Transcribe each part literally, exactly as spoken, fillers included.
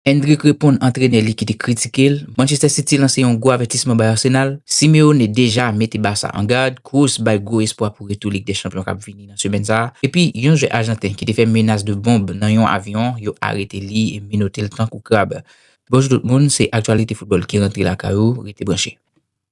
Endrick reponn antrenè li ki te kritike l. Manchester City lanse yon gwo avètisman bay Arsenal. Simeone deja mete Barça an gad. Kroos bay gwo espwa pou retou Lig dè Chanpyon k ap vini nan semèn sa a. Epi, yon jwè ajanten ki te fè menas de bonb nan yon avyon, yo arete li e menote l tankou krab. Bonjou tout moun, se aktyalite foutbòl ki rantre lakay ou, rete branche.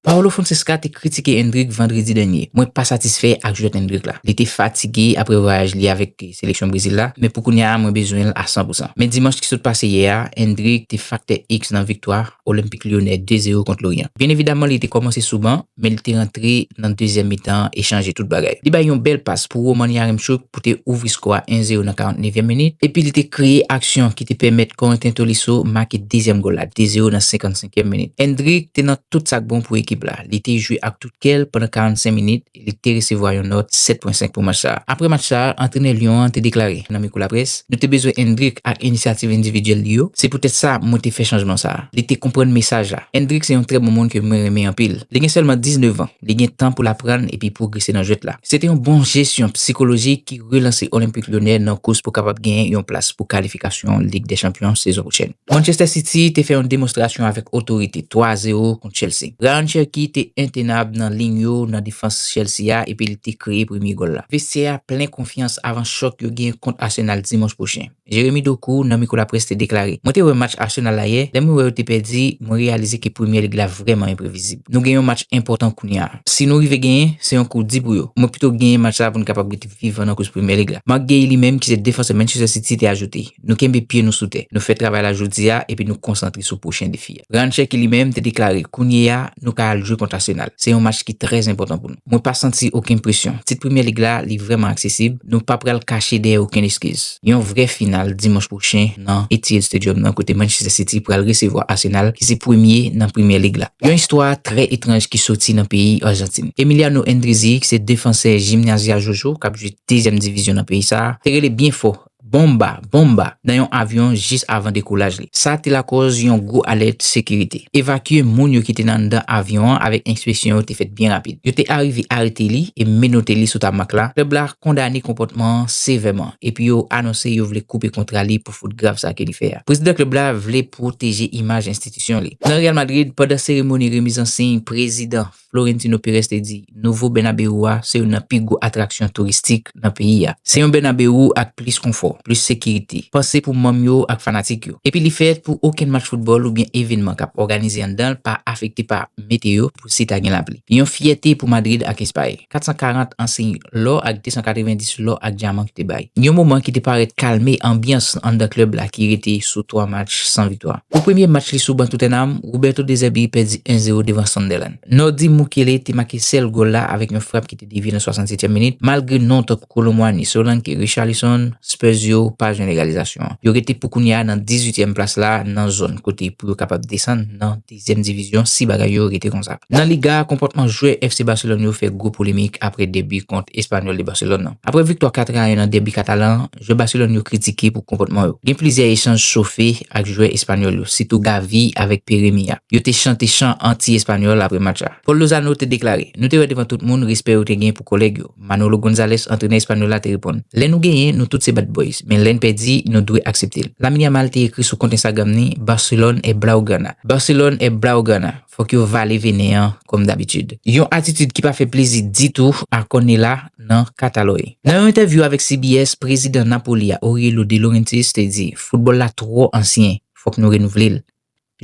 Paulo Fonseca te kritike Endrick vandredi dènye. Mwen pa satisfè ak jwèt Endrick la. Li te fatige apre vwayaj li avèk seleksyon Brezil la, men pou kounye a, mwen bezwen l a san pou san. Men dimanch ki sot pase yè a, Endrick te faktè X nan viktwa Olympique Lyonnais de zewo kont Lorient. Byen evidaman, li te kòmanse sou ban, men li te rantre nan dezyèm mitan e chanje tout bagay. Li bay yon bèl pas pou Roman Yaremchuk pou te ouvri skò a en zewo nan karannnevyèm minit, epi li te kreye aksyon ki te pèmèt Corentin Tolisso make dezyèm gòl la, de zewo nan senkannsenkyèm minit. Endrick te nan tout sa k bon pou ekip la. Li te jwe ak tout kè l pandan karannsenk minit e li te resevwa yon nòt sèt pwen senk pou match sa a. Apre match sa a, antrenè Lyon an te deklare nan mikwo laprès, nou te bezwen Endrick ak inisyativ endividyèl li yo. Se poutèt sa mwen te fè chanjman sa a. Li te konprann mesaj la. Endrick se yon trè bon moun ke mwen renmen anpil. Li gen sèlman diznèf an. Li gen tan pou l aprann epi pwogrese nan jwèt la. Se te yon bon jesyon sikolojik ki relanse Olympique Lyonnais nan kous pou kapab genyen yon plas pou kalifikasyon Lig dè Chanpyon sezon pwochèn. Manchester City te fè yon demonstrasyon avèk otorite, twa zewo kont Chelsea. Ryan Cherki te entenab nan liy yo nan defans Chelsea a epi li te kreye premye gòl la. Vestyè a plen konfyans avan chòk yo gen kont Arsenal dimanch pwochen. Jeremy Doku nan mikwo laprès te deklare, mwen te wè match Arsenal la yè, lè mwen wè yo te pèdi, mwen reyalize ke Premyè Lig la vrèman enprevizib. Nou gen yon match enpòtan kounye a. Si nou rive genyen, se yon kou di pou yo. Mwen pito genyen match sa pou n kapab rete vivan nan kous Premyè Lig la. Marc Guéhi li menm ki se defansè Manchester City te ajoute, nou kenbe pye nou sou tè. Nou fè travay la jodi a epi nou konsantre sou pwochen defi a. Ryan Cherki li menm te deklare, kounye a, nou ka al jwe kont Arsenal. Se yon match ki trè enpòtan pou nou. Mwen pa santi okenn presyon. Tit Premyè Lig la, li vrèman aksesib. Nou pa pral kache dèyè okenn eskiz. Yon vrè final dimanch pwochen nan Etihad Stadium nan kote Manchester City pral resevwa Arsenal ki se premye nan Premyè Lig la. Yon istwa trè etranj ki soti nan peyi Ajantin. Emiliano Endrizzi, ki se defansè Gimnasia Jojo k ap jwe dezyèm divizyon nan peyi sa a, te rele byen fò, Bomba, bomba, nan yon avyon jis avan dekolaj li. Sa te lakòz yon gwo alèt sekirite. Evakye moun yo ki te nan anndan avyon an avèk enspeksyon yo te fèt byen rapid. Yo te arive arete li e menote li sou tamak la. Klèb la kondane konpòtman an sevèman, epi yo anonse yo vle koupe kontra li pou fot grav sa ke li fè a. Prezidan klèb la vle pwoteje imaj enstitisyon li. Nan Real Madrid, pandan seremoni remiz an siy prezidan Florentino Perez te di, nouvo Bernabeu a se youn nan pi gwo atraksyon touristik nan peyi a. Se yon Bernabeu ak plis konfò, plis sekirite. Panse pou manm yo ak fanatik yo. Epi li fèt pou okenn match foutbòl oubyen evènman k ap òganize anndan l pa afekte pa meteyo, pou si ta gen lapli. Yon fyète pou Madrid ak Espay. Kat san karant ansyen lò ak de san katrevenndis lò ak dyaman ki te bay. Yon moman ki te parèt kalme anbyans anndan klèb la ki rete sou twa match san viktwa. Pou premye match li sou ban Tottenham, Roberto De Zerbi pèdi en zewo devan Sunderland. Nordi Mukiele te make sèl gòl la avèk yon frap ki te devye nan swasannsetyèm minit, malgre non tankou Kolo Muani, Solanke, Richarlison, Spurs yo pa jwenn egalizasyon an. Yo rete pou kounye a nan dizuityèm plas la nan zòn kote pou yo kapab desann nan dezyèm divizyon si bagay yo rete konsa. Nan Liga, konpòtman jwè F C Barcelone yo fè gwo polemik apre dèbi kont Espanyòl de Barcelone nan. Apre viktwa kat a en nan dèbi katalan an, jwè Barcelone yo kritike pou konpòtman yo. Gen plizyè echanj chofe ak jwè espanyòl yo, sitou Gavi avèk Pere Mia. Yo te chante chan anti-espanyòl apre match la. Paul Lozano te deklare, nou te wè devan tout moun respè yo te gen pou kòlèg yo. Manolo Gonzalez, antrenè espanyòl la, te reponn, lè nou genyen, nou tout se bad boys, men lè n pèdi, nou dwe aksepte l. Lamine Yamal te ekri sou kont Instagram ni, Barcelone è Blaugrana. Barcelone è Blaugrana. Fòk yo vale venen an, kòm dabitid. Yon atitid ki pa fè plezi ditou a Cornella nan Cataloy. Nan yon entèvyou avèk C B S, prezidan Napoli a, Oriello De Laurentiis, te di, foutbòl la twò ansyen, fòk nou renouvle l.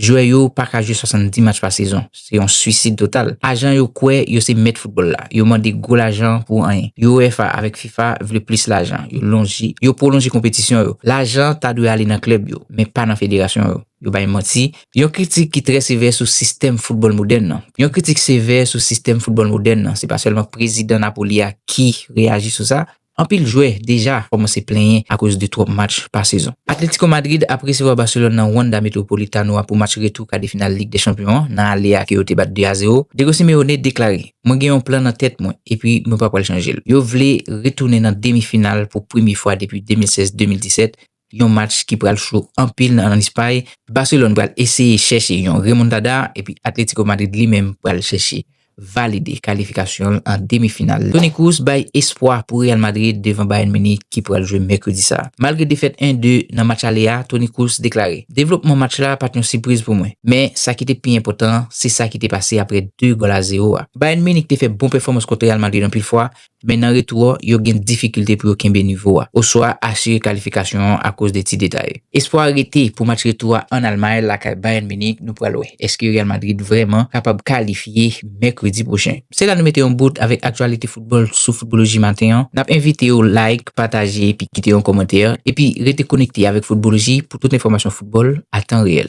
Jwè yo pa ka jwe swasanndis match pa sezon. Se yon swisid total. Ajan yo kwè yo se mèt foutbòl la. Yo mande gwo lajan pou anyen. UEFA avèk FIFA vle plis lajan. Yo lonje, yo pwolonje konpetisyon yo. Lajan ta dwe ale nan klèb yo, men pa nan federasyon yo. Yo bay manti. Yon kritik ki trè sevè sou sistèm foutbòl modèn nan. Yon kritik sevè sou sistèm foutbòl modèn nan. Se pa sèlman prezidan Napoli a ki reyaji sou sa. Anpil jwè deja kòmanse plenyen akoz de twòp match pa sezon. Atletico Madrid ap resevwa Barcelone nan Wanda Metropolitano a pou match retou kaddefinal Lig dè Chanpyon an, nan ale a ke yo te bat de a zewo. Diego Simeone deklare, mwen gen yon plan nan tèt mwen, epi mwen pa pral chanje l. Yo vle retounen nan demi final pou premye fwa depi de mil sèz de mil disèt, yon match ki pral cho anpil nan, ann Espay. Barcelone pral eseye chèche yon remontada, epi Atletico Madrid li menm pral chèche valide kalifikasyon l an demi final. Toni Kroos bay espwa pou Real Madrid devan Bayern Munich ki pral jwe mèkredi sa a. Malgre defèt en de nan match ale a, Toni Kroos deklare, devlopman match la pa t yon sipriz pou mwen, men sa ki te pi enpòtan an, se sa ki te pase apre de gòl a zewo a. Bayern Munich te fè bon pèfòmans kont Real Madrid anpil fwa, men nan retou an, yo gen difikilte pou yo kenbe nivo a, oswa asire kalifikasyon an akoz de ti detay. Espwa rete pou match retou a ann Almay lakay Bayern Munich, nou pral wè èske Real Madrid vrèman kapab kalifye mèkredi pwochen. Se la nou mete yon bout avèk aktyalite foutbòl sou Foutboloji Maten an. N ap envite w like, pataje epi kite yon kòmantè, epi rete konekte avèk Foutboloji pou tout enfòmasyon foutbòl a tan reyèl.